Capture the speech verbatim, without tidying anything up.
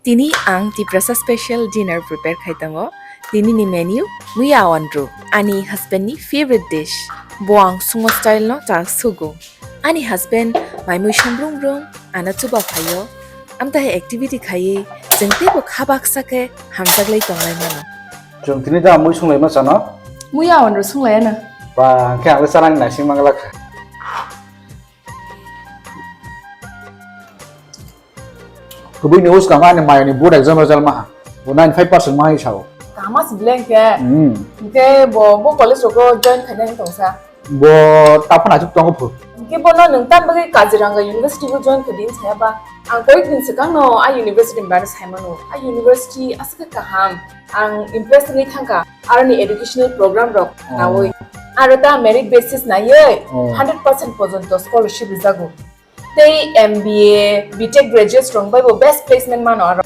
Tini ang Tiprasa special dinner prepare khai tongo. Tini ni menu muya onru, ani husband ni favorite dish. Bo ang sungma style no chal sugo. Ani husband mai mui song brung brung ano chuba phaio. Amta hai activity khaiwi chwng teibo kha baksa khe hamjaklai tonglai mano. Chwng tini da mui sunglai ma chana? Muya onru sunglai ano. Ba, hwnkhe ang le chanani naising manglak kha. Kubui ni uskang ani mayani board exam result maha. Bo ninety five percent maha sao. Kama si blank ke. Hmm. Ke bo, bo college roko join khaina ni tongsa. Bo taphana chuk tongo phu. Ke bo no nung tam bagwi Kaziranga University bo join khadi saya ba. Ang koik din swkang no a university ni bare sai mano. A university aswk kaham. Ang impress wngwi thangkha. Aroni educational program rok Oh. nawi. Aro ta merit basis naiwi Oh. hundred percent porjonto scholarship rijago. Tei M B A, B Tech graduates rok bai bo best placement mano aro.